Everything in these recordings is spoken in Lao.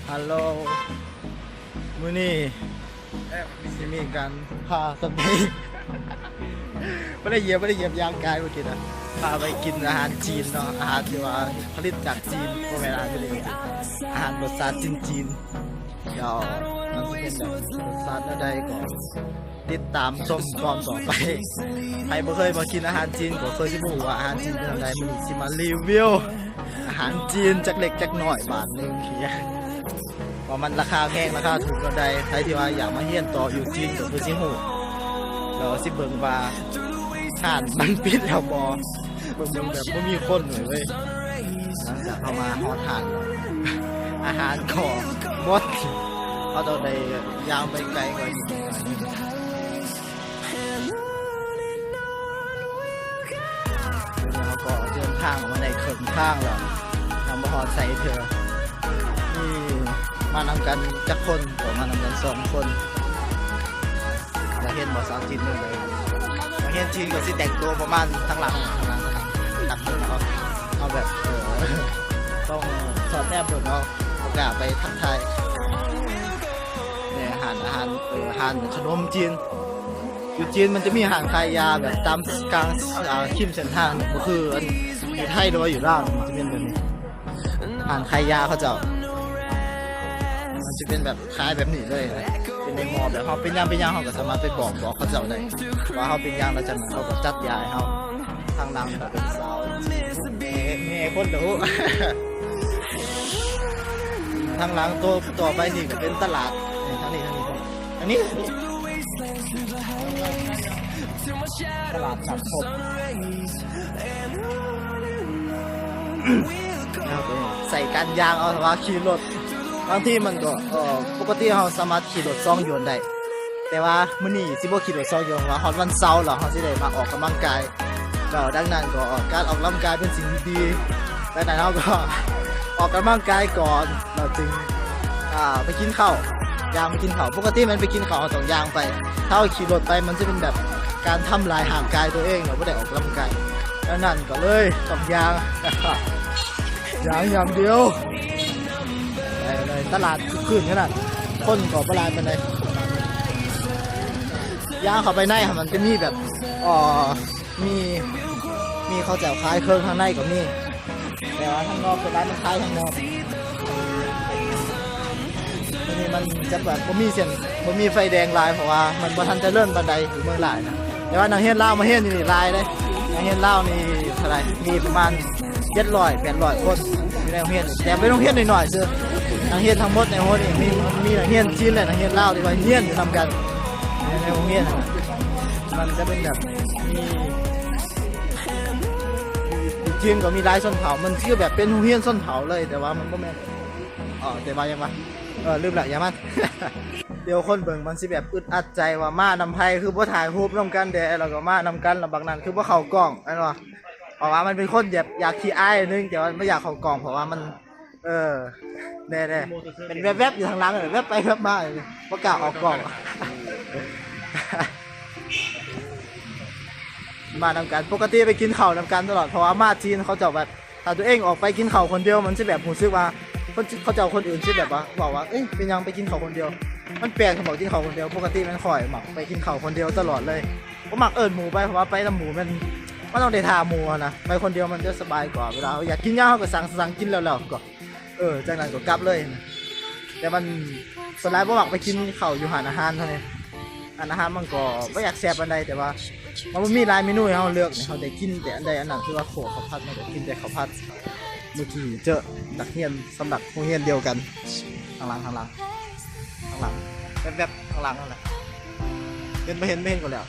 ຮັລໂຫຼ ມື້ນີ້ຊິມີການພາກັນໄປ ບໍ່ໄດ້ຢຽບ ບໍ່ໄດ້ຢຽບຍ່າງກາຍເມື່ອກີ້ນະ ພາໄປກິນອາຫານຈີນເນາະ ອາຫານທີ່ວ່າຜະລິດຈາກຈີນ ບໍ່ແມ່ນອາຫານທະເລ ອາຫານລົດຊາດຈີນໆ ດຽວມັນຊິເປັນແບບລົດຊາດແນວໃດກໍ ຕິດຕາມຊົມຕອນຕໍ່ໄປ. ໃຜບໍ່ເຄີຍມາກິນອາຫານຈີນກໍຄືຊິບໍ່ຮູ້ວ່າອາຫານຈີນເປັນຈັ່ງໃດ. ມື້ນີ້ຊິມາຣີວິວອາຫານຈີນຈັກເລັກຈັກນ້ອຍບາດໜຶ່ງ ວ່າມັນລາຄາແພງລາຄາຖືກເທົ່າໃດ. ໃຜທີ່ວ່າຢາກມາຮຽນຕໍ່ຢູ່ຈີນກໍຄືຊິຮູ້ ແລ້ວຊິເບິ່ງວ່າຮ້ານມັນປິດແລ້ວບໍ່. ເບິ່ງແບບບໍ່ມີຄົນເລີຍເວີຍ. ຫຼັງຈາກເຮົາມາຮອດຮ້ານ ອາຫານກໍໝົດ ເຮົາຕ້ອງໄດ້ຍ່າງໄປໄກກວ່ານີ້ ເຮົາກໍເດີນທາງມາໄດ້ເຄິ່ງທາງແລ້ວ ຍັງບໍ່ຮອດໃສເທື່ອ. ນີ້ມານຳກັນຈັກຄົນ? ກໍມານຳກັນສອງຄົນ. ຢາກເຫັນບໍ່ ສາວຈີນເມືອງໃດ? ຢາກເຫັນຈີນກໍຊິແຕ່ງໂຕປະມານທາງຫຼັງ ທາງຫຼັງ ທາງຫຼັງ ຕັກເບິ່ງເອົາ ເອົາແບບ ເອີ ຕ້ອງສອດແນບເບິ່ງເອົາ ບໍ່ກ້າໄປທັກທາຍ. ແນ່ ຮ້ານອາຫານ ເອີ ຮ້ານຂະໜົມຈີນ ຢູ່ຈີນມັນຈະມີຮ້ານຂາຍຢາແບບຕາມກາງ ອ່າ ຂິດເສັ້ນທາງ ບໍ່ຄືອັນຢູ່ໄທ ຫຼືວ່າຢູ່ລາວ ມັນຈະເປັນແບບນີ້. ຮ້ານຂາຍຢາເຂົາເຈົ້າ ມັນຈະເປັນແບບຂາຍແບບນີ້ເລີຍ ເປັນໃນໝໍ້ ແບບເຮົາເປັນຫຍັງເປັນຫຍັງ ເຮົາກໍສາມາດໄປບອກ ບອກເຂົາເຈົ້າໄດ້ວ່າເຮົາເປັນຫຍັງ ແລ້ວຈາກນັ້ນເຂົາກໍຈັດຢາໃຫ້ເຮົາ. ທາງຫຼັງກໍເປັນສາວ ແມ່ ແມ່ຄົນໂດ. ທາງຫຼັງໂຕຕໍ່ໄປນີ້ກໍເປັນຕະຫຼາດ ນີ້ ທາງນີ້ ທາງນີ້ ທາງນີ້ ຕະຫຼາດສັງຄົມ. ໃສ່ການຍ່າງເອົາ ແຕ່ວ່າຂີ່ລົດ ບາງທີມັນກໍ ເອີ ປົກກະຕິເຮົາສາມາດຂີ່ລົດຊອງຢວນໄດ້ ແຕ່ວ່າມື້ນີ້ຊິບໍ່ຂີ່ລົດຊອງຢວນ ເພາະວ່າຮອດວັນເສົາແລ້ວ ເຮົາຊິໄດ້ມາອອກກຳລັງກາຍ ແລ້ວດັ່ງນັ້ນກໍການອອກກຳລັງກາຍເປັນສິ່ງທີ່ດີ. ດັ່ງນັ້ນເຮົາກໍອອກກຳລັງກາຍກ່ອນ ເຮົາຈຶ່ງ ອ່າ ໄປກິນເຂົ້າ ຍ່າງໄປກິນເຂົ້າ. ປົກກະຕິແມ່ນໄປກິນເຂົ້າ ເຮົາຕ້ອງຍ່າງໄປ. ຖ້າເຮົາຂີ່ລົດໄປ ມັນຈະເປັນແບບການທຳລາຍຮ່າງກາຍຕົວເອງ ແລ້ວບໍ່ໄດ້ອອກກຳລັງກາຍ. ດັ່ງນັ້ນກໍເລີຍຕ້ອງຍ່າງ ຍ່າງຢ່າງດຽວ. ໄປເລີຍ ຕະຫຼາດຄຶກຄື້ນຂະໜາດ ຄົນກໍບໍ່ຫຼາຍປານໃດ. ຍ່າງເຂົ້າໄປໃນຫັ້ນ ມັນຈະມີແບບ ເອີ ມີ ມີເຂົາເຈົ້າຂາຍເຄື່ອງທາງໃນກໍມີ ແຕ່ວ່າທາງນອກສ່ວນຫຼາຍມັນຂາຍທາງນອກ. ໂຕນີ້ມັນຈະແບບບໍ່ມີເສັ້ນ ບໍ່ມີໄຟແດງຫຼາຍ ເພາະວ່າມັນບໍ່ທັນຈະເລີນປານໃດ ຢູ່ເມືອງຫຼາຍນະ. ແຕ່ວ່ານັກຮຽນລາວມາຮຽນຢູ່ນີ້ຫຼາຍເດ້ ນັກຮຽນລາວນີ້ເທົ່າໃດ ມີປະມານເຈັດຮ້ອຍ ແປດຮ້ອຍຄົນຢູ່ໃນໂຮງຮຽນນີ້ ແຕ່ເປັນໂຮງຮຽນນ້ອຍໆຊື່. ນັກຮຽນທັງໝົດໃນໂຮງນີ້ມີ ມີນັກຮຽນຈີນ ແລະ ນັກຮຽນລາວທີ່ວ່າຮຽນຢູ່ນຳກັນໃນໂຮງຮຽນຫັ້ນນະ. ມັນຈະເປັນແບບ ມີ ຢູ່ຈີນກໍມີຫຼາຍຊົນເຜົ່າ ມັນຄືແບບເປັນໂຮງຮຽນຊົນເຜົ່າເລີຍ ແຕ່ວ່າມັນບໍ່ແມ່ນ ເອີ ແຕ່ວ່າຫຍັງວະ ເອີ ລືມລະ ຢ່າມັນ. ດຽວຄົນເບິ່ງມັນຊິແບບອຶດອັດໃຈວ່າມານຳໃຜ ຄືບໍ່ຖ່າຍຮູບນຳກັນແດ່ ແລ້ວກໍມານຳກັນ ແລ້ວບັກນັ້ນຄືບໍ່ເຂົ້າກ້ອງ ແມ່ນບໍ່? ເພາະວ່າມັນເປັນຄົນແບບຢາກຂີ້ອາຍໜຶ່ງ ແຕ່ວ່າບໍ່ຢາກເຂົ້າກ້ອງ ເພາະວ່າມັນ ເອີ ແດ່ໆ ເປັນແວບໆຢູ່ທາງຫຼັງ ແວບໄປແວບມາ ບໍ່ກ້າອອກກ້ອງ. ມານຳກັນ ປົກກະຕິໄປກິນເຂົ້ານຳກັນຕະຫຼອດ ເພາະວ່າມາຈີນເຂົາເຈົ້າແບບ ຖ້າຕົວເອງອອກໄປກິນເຂົ້າຄົນດຽວ ມັນຊິແບບຮູ້ສຶກວ່າ ຄົນ ເຂົາເຈົ້າຄົນອື່ນຊິແບບວ່າ ເວົ້າວ່າ ເອີຍ ເປັນຫຍັງໄປກິນເຂົ້າຄົນດຽວ? ມັນແປກສຳລັບກິນເຂົ້າຄົນດຽວ. ປົກກະຕິແມ່ນຂ້ອຍມັກໄປກິນເຂົ້າຄົນດຽວຕະຫຼອດເລີຍ ບໍ່ມັກເອີ້ນໝູ່ໄປ ເພາະວ່າໄປນຳໝູ່ແມ່ນ ມັນຕ້ອງໄດ້ຖ້າໝູ່ຫັ້ນນະ. ໄປຄົນດຽວມັນຈະສະບາຍກວ່າ ເວລາເຮົາຢາກກິນຫຍັງເຮົາກໍສັ່ງ ສັ່ງກິນແລ້ວໆກໍ ເອີ ຈາກນັ້ນກໍກັບເລີຍ. ແຕ່ມັນສ່ວນຫຼາຍບໍ່ມັກໄປກິນເຂົ້າຢູ່ຮ້ານອາຫານເທົ່າໃດ. ຮ້ານອາຫານມັນກໍບໍ່ຢາກແຊບປານໃດ ແຕ່ວ່າມັນບໍ່ມີຫຼາຍເມນູໃຫ້ເຮົາເລືອກ ເຮົາໄດ້ກິນແຕ່ອັນໃດອັນນັ້ນ ຄືວ່າໂຄເຂົ້າຜັດ ມັນກໍກິນແຕ່ເຂົ້າຜັດ. ເມື່ອກີ້ເຈີນັກຮຽນສຳລັບໂຮງຮຽນດຽວກັນ ທາງຫຼັງ ທາງຫຼັງ ທາງຫຼັງ ແວບໆ ທາງຫຼັງນັ້ນແຫຼະ ເຫັນບໍ່ເຫັນ ບໍ່ເຫັນກໍແລ້ວ.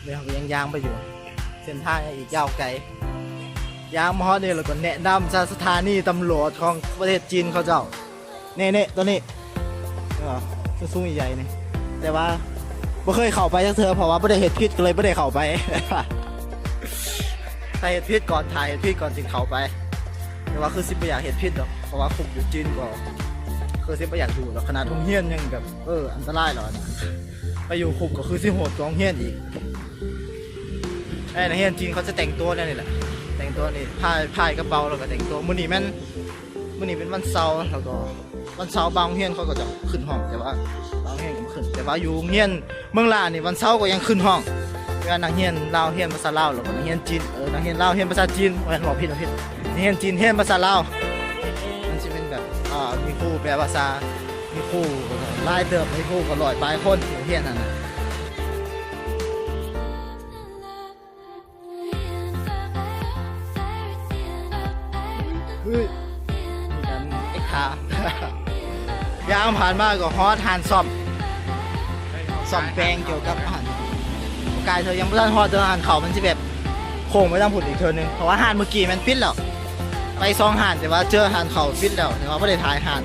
ແລ້ວເຮົາກໍຍັງຍ່າງໄປຢູ່ ເສັ້ນທາງຍັງອີກຍາວໄກ. ຍ່າງມາຮອດນີ້ແລ້ວກໍແນະນຳສະ ສະຖານີຕຳຫຼວດຂອງປະເທດຈີນເຂົາເຈົ້າ. ນີ້ໆ ໂຕນີ້ ເອີ ສູງໆ ໃຫຍ່ໆ ນີ້ ແຕ່ວ່າບໍ່ເຄີຍເຂົ້າໄປຈັກເທື່ອ ເພາະວ່າບໍ່ໄດ້ເຮັດຜິດ ກໍເລີຍບໍ່ໄດ້ເຂົ້າໄປ. ຖ້າເຮັດຜິດກ່ອນ ຖ້າເຮັດຜິດກ່ອນຈຶ່ງເຂົ້າໄປ. ແຕ່ວ່າຄືຊິບໍ່ຢາກເຮັດຜິດດອກ ເພາະວ່າຄຸກຢູ່ຈີນກໍຄືຊິບໍ່ຢາກຢູ່ດອກ. ຂະໜາດໂຮງຮຽນຍັງແບບ ເອີ ອັນຕະລາຍແລ້ວນະ ໄປຢູ່ຄຸກກໍຄືຊິໂຫດກວ່າໂຮງຮຽນອີກ. ໄອ້ນັກຮຽນຈີນເຂົາຈະແຕ່ງຕົວແນວນີ້ແຫຼະ ແຕ່ງ ຕອນນີ້ພາຍ ພາຍກະເປົາ ແລ້ວກໍແຕ່ງຕົວ. ມື້ນີ້ແມ່ນ ມື້ນີ້ເປັນວັນເສົາ ແລ້ວກໍວັນເສົາບາງໂຮງຮຽນເຂົາກໍຈະຂຶ້ນຫ້ອງ ແຕ່ວ່າບາງໂຮງຮຽນກໍບໍ່ຂຶ້ນ. ແຕ່ວ່າຢູ່ໂຮງຮຽນເມືອງຫຼ້ານີ້ ວັນເສົາກໍຍັງຂຶ້ນຫ້ອງ. ເວລານັກຮຽນລາວຮຽນພາສາລາວ ແລ້ວກໍນັກຮຽນຈີນ ເອີ ນັກຮຽນລາວຮຽນພາສາຈີນ ບໍ່ແມ່ນ ເວົ້າຜິດ ເວົ້າຜິດ ນັກຮຽນຈີນຮຽນພາສາລາວ. ມັນຊິເປັນແບບ ອ່າ ມີຄູແປພາສາ ມີຄູຫຼາຍເຕີບ ມີຄູກໍຮ້ອຍປາຍຄົນທີ່ຮຽນຫັ້ນນະ. ເຮີ້ຍ ມີການເອັກຂາ ຍ່າງຜ່ານມາກໍຮອດຮ້ານສ້ອມ ສ້ອມແປງກ່ຽວກັບຮ້ານ. ກາຍເທື່ອຍັງບໍ່ທັນຮອດເທື່ອ ຮ້ານເຂົ້າມັນຊິແບບໂຄ້ງໄປທາງພຸ້ນອີກເທື່ອໜຶ່ງ ເພາະວ່າຮ້ານເມື່ອກີ້ແມ່ນປິດແລ້ວ. ໄປສອງຮ້ານ ແຕ່ວ່າເຈີຮ້ານເຂົ້າປິດແລ້ວ ແຕ່ວ່າບໍ່ໄດ້ຖ່າຍຮ້ານ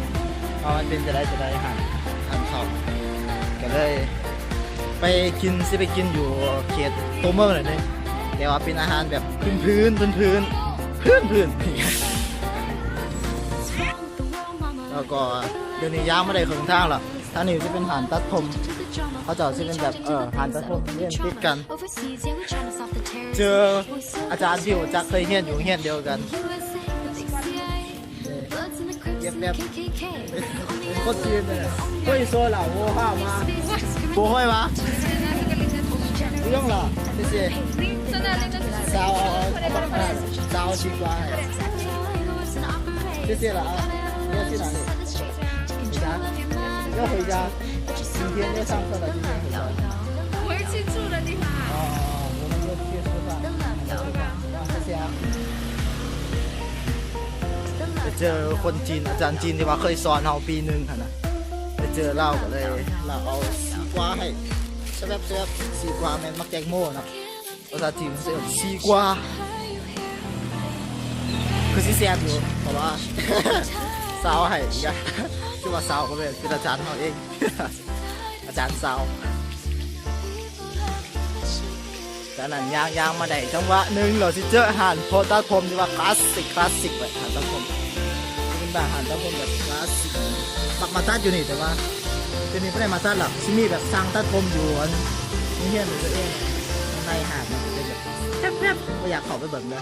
ວ່າມັນເປັນຈັ່ງໃດ ຈັ່ງໃດຮ້ານ ຮ້ານເຂົ້າ. ກໍເລີຍ ໄປກິນ ຊິໄປກິນຢູ່ເຂດຕົວເມືອງໜ້ອຍໜຶ່ງ ແຕ່ວ່າເປັນອາຫານແບບພື້ນໆ ພື້ນໆ ພື້ນໆ. ແລ້ວກໍດຽວນີ້ຍ່າງມາໄດ້ເຄິ່ງທາງແລ້ວ. ທາງນີ້ຊິເປັນຮ້ານຕັດຜົມ ເຂົາເຈົ້າຊິເປັນແບບ ເອີ ຮ້ານຕັດຜົມລຽນຕິດກັນ. ເຈີອາຈານທີ່ຮູ້ຈັກ ເຄີຍຮຽນຢູ່ໂຮງຮຽນດຽວກັນ. ເກັບແບບ ເປັນຄົນຈີນເລີຍ. ເຄີຍໂຊລາວໂວພາມາ ບໍ່ເຄີຍວະ? ບໍ່ຕ້ອງລະ ເຈເຈ ສາວ ເອົາ ເອົາ ເອົາປາກກາ ສາວຊິກວ່າ ເຈເຈລະ ເອົາ ເອົາຊິລະ ເອີ ເອົາ ເອົາ ເອົາ 我们一起住的地方啊。 ໄປເຈີຄົນຈີນ ອາຈານຈີນທີ່ວ່າເຄີຍສອນເຮົາປີໜຶ່ງຫັ້ນນະ ໄປເຈີລາວກໍເລີຍ ລາວເອົາຊີກວາໃຫ້ ແຊບໆ ຊີກວາແມ່ນໝາກແຕງໂມເນາະ ພາສາຈີນເອີ້ນຊີກວາ ຄືຊິແຊບຢູ່ ເພາະວ່າສາວໃຫ້ ຄືວ່າສາວກໍແມ່ນ ເປັນອາຈານເຮົາເອງ ອາຈານສາວ. ຈາກນັ້ນຍ່າງໆມາໄດ້ຈັງຫວະໜຶ່ງ ແລ້ວຊິເຈີຮ້ານຕັດຜົມທີ່ວ່າຄລາສສິກ ຄລາສສິກເລີຍ ຮ້ານຕັດຜົມ ເປັນແບບຮ້ານຕັດຜົມແບບຄລາສສິກ ມັກມາຕັດຢູ່ນີ້ ແຕ່ວ່າດຽວນີ້ບໍ່ໄດ້ມາຕັດແລ້ວ ຊິມີແບບຊ່າງຕັດຜົມຢູ່ອັນ ໂຮງຮຽນຂອງຕົວເອງ ໃນຫ້າງມັນເປັນແບບແຟບໆ ບໍ່ຢາກເຂົ້າໄປເບິ່ງເດີ.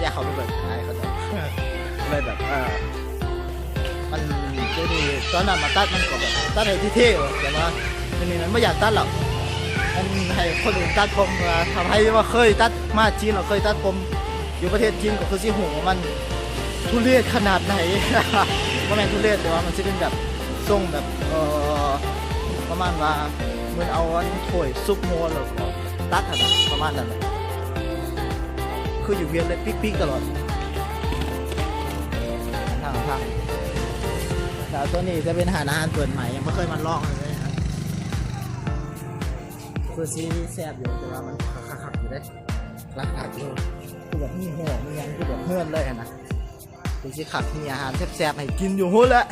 ຢາກເຂົ້າໄປເບິ່ງ ອາຍເຂົາເຈົ້າ ເລີຍແບບ ເອີ ມັນ ດຽວນີ້ຕອນນັ້ນມາຕັດມັນກໍແບບຕັດໃຫ້ເທ່ໆ ແຕ່ວ່າດຽວນີ້ມັນບໍ່ຢາກຕັດແລ້ວ ມັນໃຫ້ຄົນອື່ນຕັດຜົມ. ວ່າຖ້າໃຜວ່າເຄີຍຕັດ ມາຈີນແລ້ວເຄີຍຕັດຜົມຢູ່ປະເທດຈີນ ກໍຄືຊິຮູ້ວ່າມັນທຸເລດຂະໜາດໃດ ບໍ່ແມ່ນທຸເລດ ແຕ່ວ່າມັນຊິເປັນແບບ ຊົງແບບ ເອີ ປະມານວ່າ ເໝືອນເອົາອັນຖ້ວຍຊຸບຫົວແລ້ວກໍຕັດຫັ້ນນະ ປະມານນັ້ນແຫຼະ ຄືຢູ່ວຽງເລີຍ ປິກໆຕະຫຼອດ ທາງ ທາງ ແລ້ວໂຕນີ້ຈະເປັນຮ້ານອາຫານເປີດໃໝ່ ຍັງບໍ່ເຄີຍມາລອງເລີຍ ຄືຊິແຊບຢູ່ ແຕ່ວ່າມັນຄັກໆຢູ່ເດ້ ຄັກໆຢູ່ ຄືແບບມີຫົວມີຫຍັງ ຄືແບບເຮືອນເລີຍຫັ້ນນະ ຄືຊິຄັກ ມີອາຫານແຊບໆໃຫ້ກິນຢູ່ພຸ້ນແຫຼະ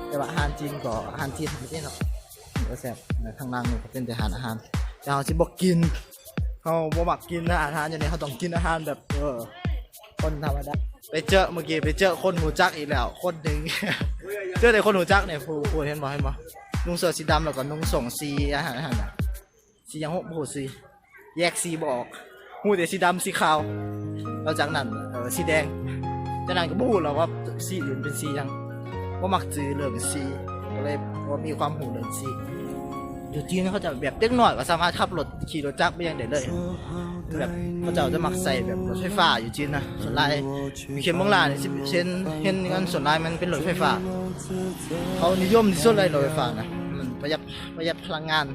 ແຕ່ວ່າອາຫານຈີນກໍ ອາຫານຈີນເດ້ເນາະ ກໍແຊບ. ທາງຫຼັງນີ້ກໍເປັນແຕ່ຮ້ານອາຫານ ແຕ່ເຮົາຊິບໍ່ກິນ ເຮົາບໍ່ມັກກິນນະ ອາຫານຢູ່ນີ້ ເຮົາຕ້ອງກິນອາຫານແບບ ເອີ ຄົນທຳມະດາ. ໄປເຈີ ມື້ກີ້ໄປເຈີຄົນຮູ້ຈັກອີກແລ້ວຄົນໜຶ່ງ ເຈີແຕ່ຄົນຮູ້ຈັກນີ້ ຜູ້ ຜູ້ເຫັນບໍ່ ເຫັນບໍ່ ນຸ່ງເສື້ອສີດຳ ແລ້ວກໍນຸ່ງສົ້ງສີ ອາຫານຫັ້ນນະ ສີຫຍັງ ບໍ່ຮູ້ສີ ແຍກສີບໍ່ອອກ ຮູ້ແຕ່ສີດຳ ສີຂາວ ແລ້ວຈາກນັ້ນ ເອີ ສີແດງ ຈາກນັ້ນກໍບໍ່ຮູ້ແລ້ວວ່າສີອື່ນເປັນສີຫຍັງ ບໍ່ມັກຈື່ເລື່ອງສີ ກໍເລີຍບໍ່ມີຄວາມຮູ້ເລື່ອງສີ. ຢູ່ຈີນເຂົາເຈົ້າແບບເດັກນ້ອຍກໍສາມາດຂັບລົດ ຂີ່ລົດຈັກໄປຫຍັງໄດ້ເລີຍ ແບບເຂົາເຈົ້າຈະມັກໃສ່ແບບລົດໄຟຟ້າຢູ່ຈີນນະ ສ່ວນຫຼາຍ ເຂດເມືອງຫຼານີ້ຊິເຫັນ ເຫັນກັນ ສ່ວນຫຼາຍມັນເປັນລົດໄຟຟ້າ ເຂົານິຍົມທີ່ສຸດເລີຍລົດໄຟຟ້ານະ ມັນປະຢັດ ປະຢັດພະລັງງານ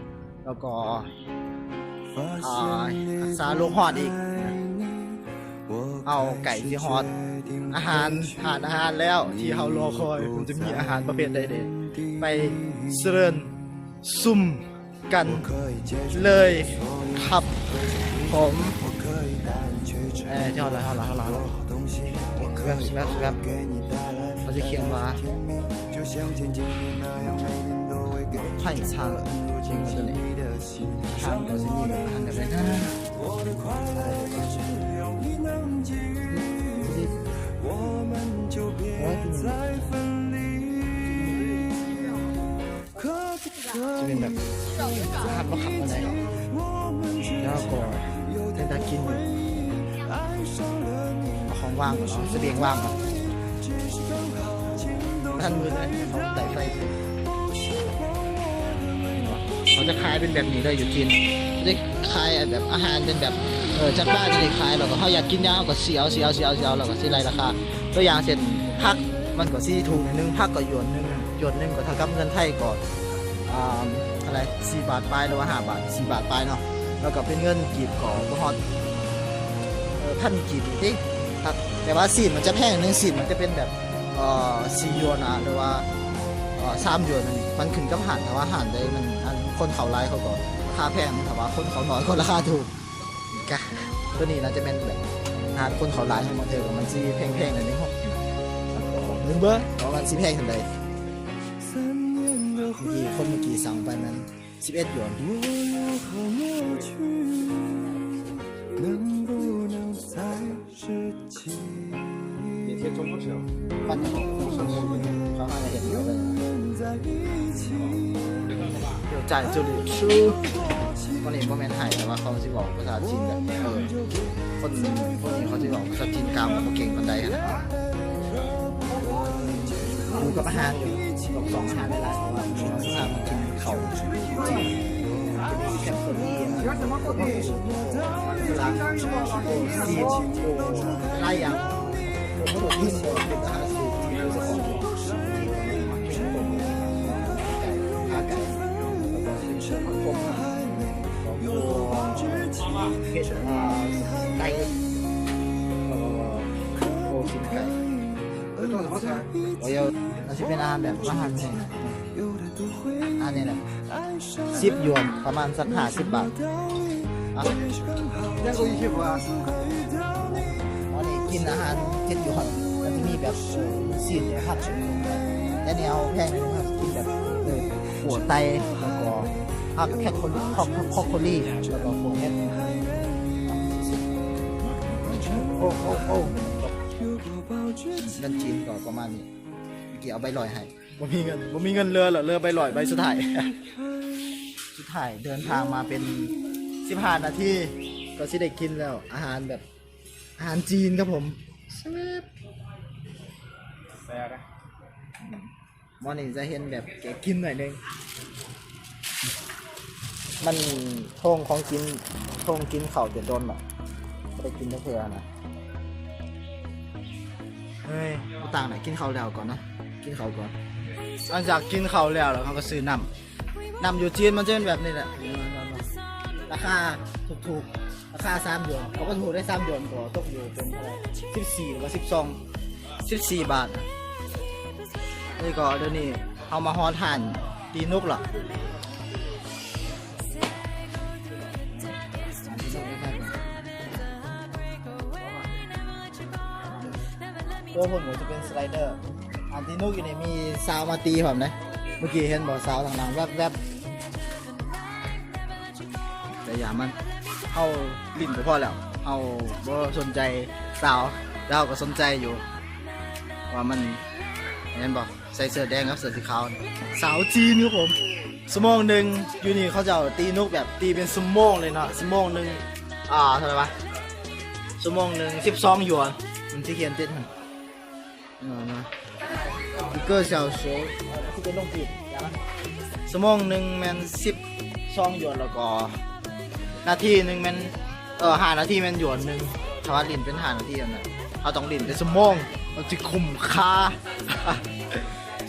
ແລ້ວກໍ ອ່າ ຮັກສາໂລກຮ້ອນອີກ. ເຮົາໃກ້ຊິຮອດອາຫານ ຮ້ານອາຫານແລ້ວທີ່ເຮົາລໍຄອຍ ມັນຈະມີອາຫານປະເພດໃດເດ ໄປສະເລີນຊຸມກັນເລີຍຄັບຜົມ. ເອີ ຮອດແລ້ວ ຮອດແລ້ວ ຮອດແລ້ວ ແວບ ແວບ ແວບ ເຂົາຈະຂຽນວ່າ ໄຜ່ຊາງ ຈະມາຕົວນີ້ ທາງກໍຊິມີແບບ ທາງແບບນັ້ນນະ ຈະເປັນແບບ ສະພາບບໍ່ຄັກປານໃດ ແລ້ວກໍເປັນຕາກິນຢູ່. ເອົາຂອງວາງກ່ອນເນາະ ສະບຽງວາງກ່ອນ ບໍ່ທັນມືນເລີຍ ເຂົາໄດ້ໄຟ ເຂົາຈະຂາຍເປັນແບບນີ້ເລີຍຢູ່ຈີນ ເຂົາຈະຂາຍແບບອາຫານເປັນແບບ ເອີ ຈັດວາງຈະໄດ້ຂາຍ ແລ້ວກໍເຮົາຢາກກິນຫຍັງເຮົາກໍຊື້ເອົາ ຊື້ເອົາ ຊື້ເອົາ ຊື້ເອົາ ແລ້ວກໍຊິໄລ່ລາຄາ ຕົວຢ່າງເຊັ່ນ ຜັກມັນກໍຊິຖືກໜ້ອຍໜຶ່ງ ຜັກກໍຢວນໜຶ່ງ ຢວນໜຶ່ງກໍເທົ່າກັບເງິນໄທກໍ ອ່າ ເທົ່າໃດ ສີ່ບາດປາຍ ຫຼືວ່າຫ້າບາດ ສີ່ບາດປາຍເນາະ ແລ້ວກໍເປັນເງິນກີບກໍບໍ່ຮອດ ເອີ ພັນກີບນີ້ຕິ ແຕ່ວ່າຊີ້ນມັນຈະແພງໜຶ່ງ ຊີ້ນມັນຈະເປັນແບບ ເອີ ສີ່ຢວນນະ ຫຼືວ່າ ເອີ ສາມຢວນ ມັນ ມັນຂຶ້ນກັບຮ້ານ ຖ້າວ່າຮ້ານໃດມັນ ອັນ ຄົນເຂົ້າຫຼາຍເຂົາກໍລາຄາແພງ ຖ້າວ່າຄົນເຂົ້າໜ້ອຍເຂົາລາຄາຖືກ ກະ ຕົວນີ້ໜ້າຈະແມ່ນແບບຮ້ານຄົນເຂົ້າຫຼາຍ ບາງເທື່ອກໍມັນຊິແພງໆໜ້ອຍໜຶ່ງ ເບິ່ງເບິ່ງ ວ່າມັນຊິແພງສ່ຳໃດ ເມື່ອກີ້ ຄົນເມື່ອກີ້ສັ່ງໄປແມ່ນສິບເອັດຢວນ ປັນໃຫ້ເຂົາ ເຂົາໃຫ້ເຫັນເຂົາເລີຍ ດຽວຈ່າຍຈຸລິ ຊື່ ອັນນີ້ບໍ່ແມ່ນໃຫ້ ແຕ່ວ່າເຂົາຊິເວົ້າພາສາຈີນແບບ ເອີ ຄົນ ຄົນນີ້ເຂົາຊິເວົ້າພາສາຈີນກາງ ບໍ່ເກັ່ງປານໃດຫັ້ນນະ ຢູ່ກັບອາຫານຢູ່ ກັບສອງອາຫານຫຼາຍໆ ເພາະວ່າເຮົາພາມາກິນເຂົ້າຈີນ ແຄບເກົາຫຼີ ຝຣັ່ງ ຈີນ ຫຼາຍຢ່າງ ເປັນອາຫານສູດທີ່ເຈົ້າຂອງຈີນ ເປັນຄົນຂາໄກ່ ແລ້ວກໍເປັນສ່ວນປະກອບ ເຮັດ ອ່າ ໄກ່ ແລ້ວກໍ ໂອ້ ຊີ້ນໄກ່ ໂອ້ຍ ມັນຊິເປັນອາຫານແບບອາຫານແຫ້ງ ອັນນີ້ແຫຼະ ສິບຢວນ ປະມານສັກຫ້າສິບບາດ ອ່ະ ຍັງກໍອີກວ່າ ອັນນີ້ກິນອາຫານເຈັດຢວນ ມັນຈະມີແບບ ເອີ ຊີ້ນ ແບບຜັກ ແຕ່ແນວແພງໜ້ອຍໜຶ່ງ ກິນແບບ ເອີ ຂົ້ວໄຕ ແລ້ວກໍຜັກແຄດໂຄລີ ຜັກ ຜັກບຣອກໂຄລີ ແລ້ວກໍພວກເຫັດ ໂອ້ ໂອ້ ໂອ້ ເງິນຈີນກໍປະມານນີ້ ເມື່ອກີ້ເອົາໃບຮ້ອຍໃຫ້ ບໍ່ມີເງິນ ບໍ່ມີເງິນເຫຼືອແລ້ວ ເຫຼືອໃບຮ້ອຍໃບສຸດທ້າຍ ສຸດທ້າຍເດີນທາງມາເປັນສິບຫ້ານາທີ ກໍຊິໄດ້ກິນແລ້ວ ອາຫານແບບ ອາຫານຈີນຄັບຜົມ ແຊບ ໝໍນີ້ຈະເຫັນແບບແກະກິນໜ້ອຍໜຶ່ງ ມັນໂຮງຂອງກິນ ໂຮງກິນເຂົ້າແຕ່ດົນແລ້ວ ບໍ່ໄດ້ກິນຈັກເທື່ອນະ ເຮີ້ຍ ບໍ່ຕ່າງໃດ ກິນເຂົ້າແລ້ວກ່ອນເນາະ ກິນເຂົ້າກ່ອນ ຫຼັງຈາກກິນເຂົ້າແລ້ວ ແລ້ວເຮົາກໍຊື້ນ້ຳ ນ້ຳຢູ່ຈີນມັນຈະເປັນແບບນີ້ແຫຼະ ລາຄາຖືກໆ ລາຄາສາມຢວນ ກໍບໍ່ຖືກເດ້ ສາມຢວນກໍຕົກຢູ່ເປັນເທົ່າໃດ ສິບສີ່ ຫຼືວ່າ ສິບສອງ ສິບສີ່ບາດ ນີ້ກໍດຽວນີ້ເຮົາມາຮອດຮ້ານຕີນຸກລະ ຕົວພຸ້ນກໍຈະເປັນສະໄລເດີ ອັນຕີນຸກຢູ່ນີ້ມີສາວມາຕີພ້ອມເດ້ ເມື່ອກີ້ເຫັນບໍ່ ສາວທາງຫຼັງແວັບໆ ແຕ່ຢ່າມັນ ເຮົາຫຼິ້ນກໍພໍແລ້ວ ເຮົາບໍ່ສົນໃຈສາວ ແຕ່ເຮົາກໍສົນໃຈຢູ່ ວ່າມັນ ເຫັນບໍ່ ໃສ່ເສື້ອແດງກັບເສື້ອສີຂາວ ສາວຈີນຄັບຜົມ ຊົ່ວໂມງໜຶ່ງ ຢູ່ນີ້ເຂົາເຈົ້າຕີນົກແບບຕີເປັນຊົ່ວໂມງເລີຍເນາະ ຊົ່ວໂມງໜຶ່ງ ອ່າ ເທົ່າໃດວະ ຊົ່ວໂມງໜຶ່ງສິບສອງຢວນ ມັນຊິຂຽນຕິດຫັ້ນ ເອີ ມາ 一个小时 ຄືເປັນລົງກີບ ຢ່າ ຊົ່ວໂມງໜຶ່ງແມ່ນສິບສອງຢວນ ແລ້ວກໍນາທີໜຶ່ງແມ່ນ ເອີ ຫ້ານາທີແມ່ນຢວນໜຶ່ງ ຖ້າວ່າຫຼິ້ນເປັນຫ້ານາທີຫັ້ນນະ ເຮົາຕ້ອງຫຼິ້ນເປັນຊົ່ວໂມງ ມັນຊິຄຸ້ມຄ່າ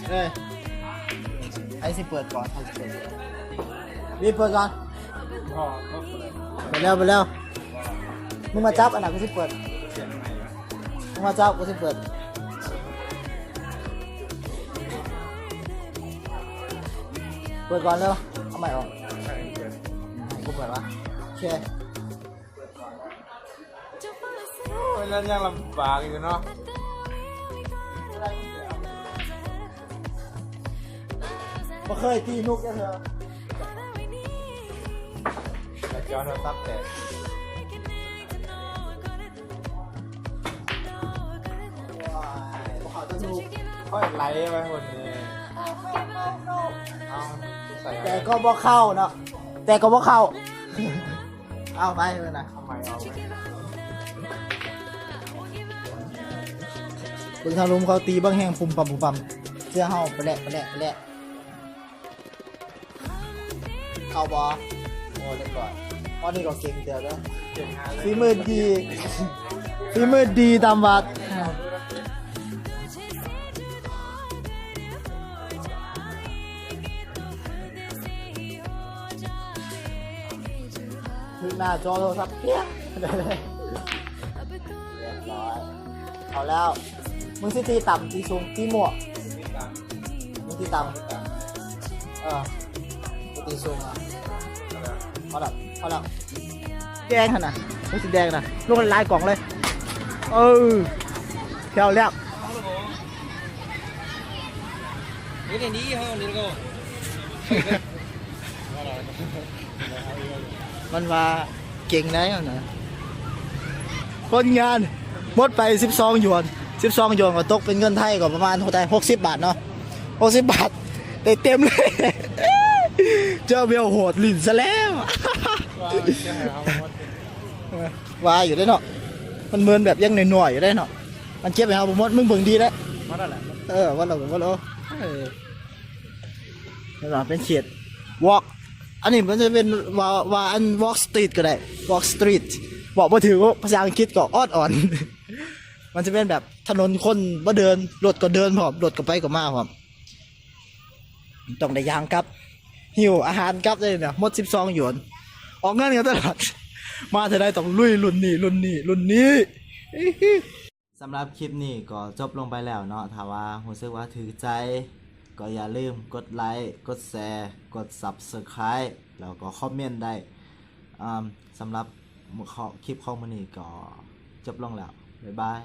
ເອີ ໃຜຊິເປີດກ່ອນ ໃຜຊິເປີດກ່ອນ ວີເປີດກ່ອນ ເປີດແລ້ວ ເປີດແລ້ວ ມຶງມາຈັບອັນນັ້ນ ກູຊິເປີດ ມຶງມາຈັບ ກູຊິເປີດ ເປີດກ່ອນເດີ ເອົາໄມອອກ ໃຫ້ກູເປີດວະ ໂອເຄ ໂອ້ຍ ແລ້ວຍັງລຳບາກຢູ່ເນາະ ບໍ່ເຄີຍຕີນົກຈັກເທື່ອ ແລ້ວຈໍໂທລະສັບແຕກ ໂອ້ຍ ບໍ່ເຂົ້າຈັກລູກ ຂ້ອຍໄຫຼໄປພຸ້ນເດ້ ເອົາ ແຕ່ກໍບໍ່ເຂົ້າເນາະ ແຕ່ກໍບໍ່ເຂົ້າ ເອົາໄປເພິ່ນນະ ເອົາໃໝ່ ເອົາໃໝ່ ເບິ່ງທາງລຸ່ມເຂົາຕີບັກແຮງປຸ້ມປັ້ມປຸ້ມປັ້ມ ເສື້ອເຮົາປະແລະປະແລະປະແລະ ເຂົ້າບໍ່? ໂອ້ ຮຽບຮ້ອຍ. ອັນນີ້ກໍເກັ່ງເຕີບເດີ ເກັ່ງຫາເລີຍ ຝີມືດີ ຝີມືດີຕາມວັດ. ຖືກໜ້າຈໍໂທລະສັບ ຮຽບຮ້ອຍ. ເອົາແລ້ວ ມຶງຊິຕີຕ່ຳ ຕີສູງ ຕີມົ້ວ ມຶງຕີຕ່ຳ ເອີ ຕີສູງ ເອົາ ພໍແລ້ວ ພໍແລ້ວ. ແດງຫັ້ນນະ ມັນຊິແດງນະ ລົງຫຼາຍໆກ່ອງເລີຍ ເອີ ແຖວແລ້ວ. ມັນວ່າເກັ່ງໄດ໋ຫັ້ນນະ. ຜົນງານໝົດໄປສິບສອງຢວນ ສິບສອງຢວນກໍຕົກເປັນເງິນໄທກໍປະມານເທົ່າໃດ ຫົກສິບບາດເນາະ ຫົກສິບບາດ ໄດ້ເຕັມເລີຍ. ເຈົ້າແມວໂຫດຫຼິ້ນຊະແລ້ວ ວ່າຢູ່ເດ້ເນາະ ມັນເໝືອນແບບຍັງນ້ອຍໆຢູ່ເດ້ເນາະ ມັນເກັບໃຫ້ເຮົາບໍ່ໝົດ. ມຶງເບິ່ງດີເດ້ ເອີ ວ່າແລ້ວກໍວ່າແລ້ວ ເອີ ເປັນເຂດ Walk ອັນນີ້ມັນຈະເປັນວ່າ ວ່າອັນ Walk Street ກໍໄດ້ Walk Street ເວົ້າບໍ່ຖືກ ພາສາອັງກິດກໍອອດອອນ. ມັນຈະເປັນແບບຖະໜົນຄົນບໍ່ເດີນ ລົດກໍເດີນພ້ອມ ລົດກໍໄປກໍມາພ້ອມ ຕ້ອງໄດ້ຍ່າງກັບ ຫິ້ວອາຫານກັບເດ້ນະ. ໝົດສິບສອງຢວນ ອອກເງິນກັນຕະຫຼອດ ມາເທື່ອໃດຕ້ອງລຸຍລຸ້ນນີ້ ລຸ້ນນີ້ ລຸ້ນນີ້. ສຳລັບຄລິບນີ້ກໍຈົບລົງໄປແລ້ວເນາະ ຖ້າວ່າຮູ້ສຶກວ່າຖືກໃຈ ກໍຢ່າລືມກົດໄລ ກົດແຊ ກົດ Subscribe ແລ້ວກໍຄອມເມັນໄດ້. ອາ ສຳລັບຄລິບຂອງມື້ນີ້ກໍຈົບລົງແລ້ວ ບາຍບາຍ.